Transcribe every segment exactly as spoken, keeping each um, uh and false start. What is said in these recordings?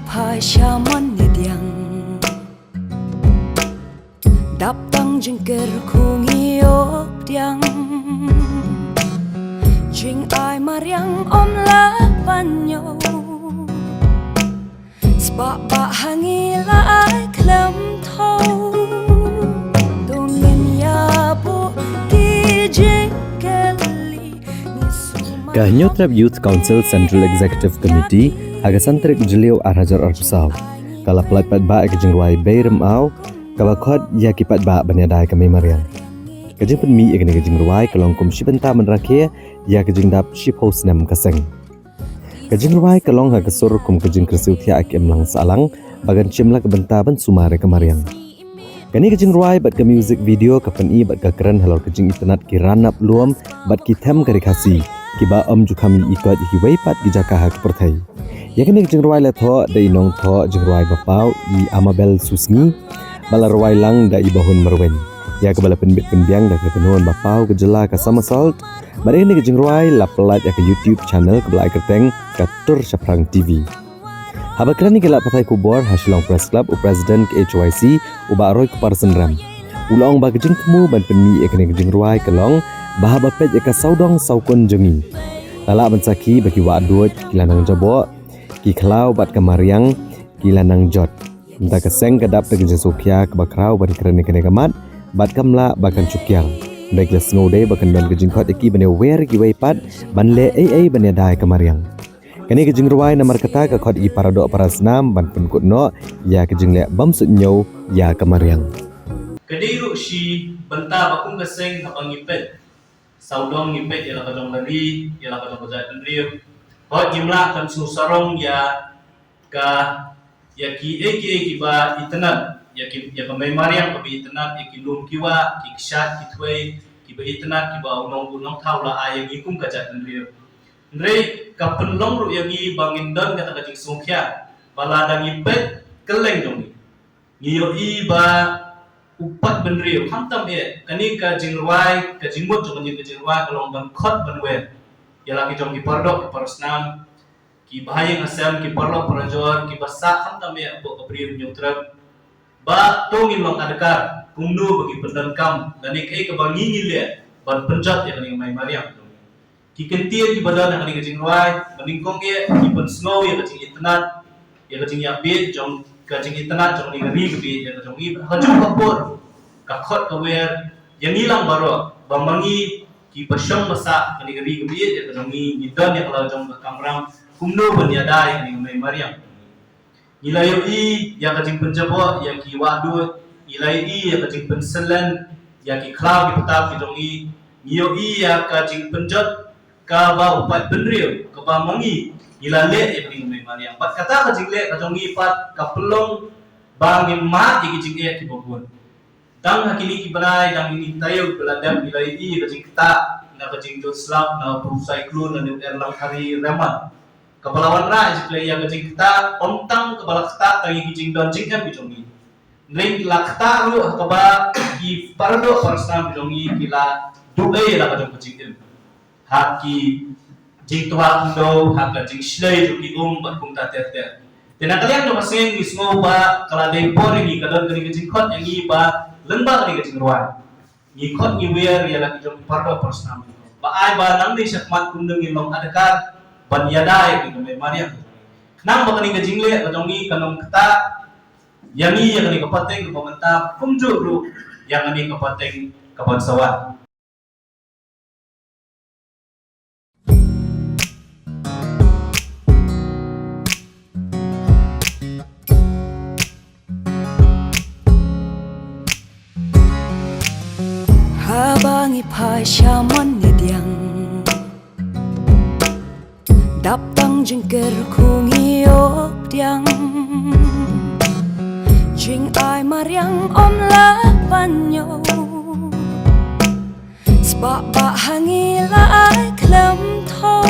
Pha sha mon ne diang. Dap tang jingker khung iop diang. Jing ai mariang om la panyo. Spa ba hangi la ai klem tho. Dongin ya bo ki jingkeli. Ka Hynñiewtrep Youth Council Central Executive Committee ha ka san tarik Jylliew ar hajar arphew saw ka la pynlait paidbah ïa ka jingrwai Bei Rem Aw, kaba khot ïa ki paidbah ban ïada ïa ka Mei Mariang. Ka jingpynmih ïa kane ka jingrwai ka long kum shi bynta ban rakhe ïa ka jingdap shiphew snem ka seng. Ka jingrwai ka long ha ka sur kum ka jingkyrsiew thiah ïa ka imlang sahlang ba kan shim la ka bynta ban sumar ïa ka mariang. Kane ka jingrwai bad ka music video ka pyni bad ka kren halor ka jingitynnad ki ranap lum bad ki them ka Ri Khasi kiba ym ju kham ïohi kot ïa kiwei pat ki jaka ha ka pyrthei. Ïa kane ka jingrwai la thoh da i nongthoh jingrwai ba paw i Amabel Susngi, ba la rwai lang da i Bahun Marwein, ïa kaba la pynbit pynbiang da ka kynhun ba paw ka jylla ka Somersault. Bad ïa kane ka jingrwai la pynlait ha ka YouTube channel kaba la ai kyrteng Ka Tur Shaphrang T V. Haba kren ïa ki lad pathai khubor ha Shillong Press Club, u President ka H Y C, u Bah Roy Kupar Synrem, u la ong ba ka jingthmu ban pynmih ïa kane ka jingrwai ka long ba haba peit ïa ka sawdong sawkun jong ngi, la lah ban sakhi ba ki wahduid ki la nang jaboh, ki khlaw bad ka mariang ki la nang jot. Mynta ka seng ka dap da ka jingsngewkhia kaba khraw ban kren ïa kane ka mat bad kam lah ba kan shu kiar. Hynrei ki la sngew dei ba kan don ka jingkhot ïa ki ban ïawer ïa kiwei pat ban leh ei ei ban ïada ïa ka mariang. Kane ka jingrwai namar kata ka khot ïa ki paradoh parasnam ban pynkut noh ïa ka jingleh bymsuidñiew ïa ka mariang. Ka dei ruh shi bynta ba kum ka seng haba ngi peit sawdong ngi peit ïa la ka jong ka ri, ïa la ka jong ka jaitbynriew. Hooid ngim lah ban shu sarong ïa ka, ïa kiei kiei kiba itynnad, ïa ki, ïa ka Mei Mariang kaba itynnad, ïa ki lum ki wah, ki kshaid ki thwei kiba itynnad kiba u nong u nongthaw la ai ïa ngi kum ka jaitbynriew. Hynrei ka pynlong ruh ïa ngi ba ngin don kata ka jingsngewkhia ba lada ngi peit kylleng jong ngi, ngi ïohi ba u paidbynriew khamtam eh, kane ka jingrwai, ka jingmut jong kane ka jingrwai ka long ban khot ban wer ïa la ki jong ki paradoh ki parasnam, ki bahaïing hasem, ki paralok parajor kiba sah khamtam eh hapoh ka Bri Hynñiewtrep, ba to ngin long adkar kumno ba ngin pyndonkam lane kaei kaba ngi ngi leh ban pynjot ïa kane ka Mei Mariang. Ki kyntien kiba don ha kane ka jingrwai, ba nyngkong eh ki pynsngew ïa ka jingitynnad, ïa ka jingïabit jong, ka jingitynnad jong kane ka ri ka bit ïa ka jong ngi. Ha ka jong ka por ka khot ka wer ïa ngi lang baroh ba ma ngi kiba shong ba sah kane ka ri ka bit ïa ka jong ngi, ngi don ïa ka la jong ka kamram kumno ban ïada ïa kane ka Mei Mariang. Ngi la ïohi ïa ka jingpynjaboh ïa ki wahduid, ngi la ïohi ïa ka jingpynsylleng ïa ki khlaw ki btap ki jong ngi, ngi ïohi ïa ka jingpynjot kaba u paidbynriew kaba ma ngi ngi la leh ïa ka Mei Mariang. Bad kata ka jingleh ka jong ngi pat ka pynlong ba ngim mad ïa ki jingeh kiba bun. Dang ha kine ki bnai, dang ha kine ki taïew ba la dep ngi la ïohi ïa ka jingktah na ka jingjot slap na u cyclone lane u Erlang Hari Reman. Kaba la wanrah ïa ka jingktah ym tang kaba la ktah tang ïa ki jingdon jingem ki jong ngi. Hynrei la ktah ruh ha kaba ki paradoh parasnam ki jong ngi ki la duh ei la ka jong ka jingim ha ki jingtwa khyndew, ha ka jingshlei jong ki um bad kumta ter ter. Te na ka liang jong ka seng ngi sngew ba ka la dei por ïa ngi, ka don kane ka jingkhot ïa ngi ba lyngba kane ka jingrwai ngi khot ngi wer ïa la ki jong ki paradoh parasnam ba ai ba nangne shakhmat kumno ngin long adkar ban ïada ïa ka Mei Mariang. Khnang ba kane ka jingleh ka jong ngi kan ym ktah ïa ngi ïa kane ka pateng kaba mynta, kumjuh ruh ïa kane ka pateng kaban sa wan. Haba ngi phai sha mon ne diang, dap tang jingker khung iop diang. Jing ai mariang ym lah ban ñiew. Spah bah ha ngi la ai khlem thaw.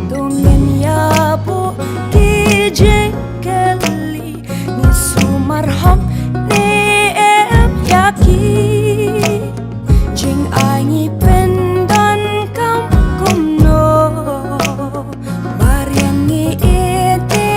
To ngin ïa buh ki jingkylli, ngi sumar hok ne em ïa ki. Jing ai ngi pyndonkam kumno, mariang ngi ïeit te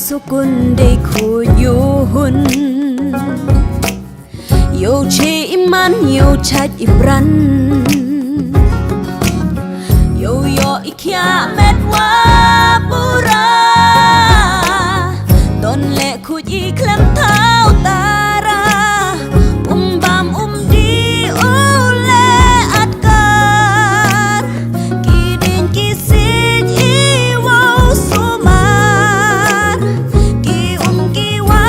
Sukun dei khuid ïuhun, ïoh chi i man ïoh chait i bran. Ïoh ïoh i khia met wa pura. Don le khuid i khlem thaw tara. Um bam um di u le atkar. Ki ding ki sij i wow sumar. Ki um ki wa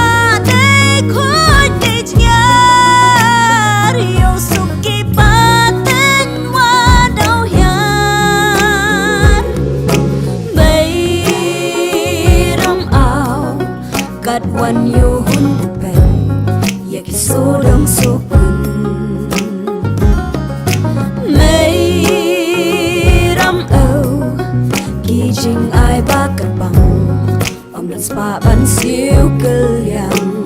dei khuid dei jngar. Ïoh suk ki pateng wa daw hiar. Bei ram aw kat wan ïuhun u pen. Ïa ki sodong sukun. Mei ram aw ki jingai ba ka bang. Om lan spah ban siew kylliang.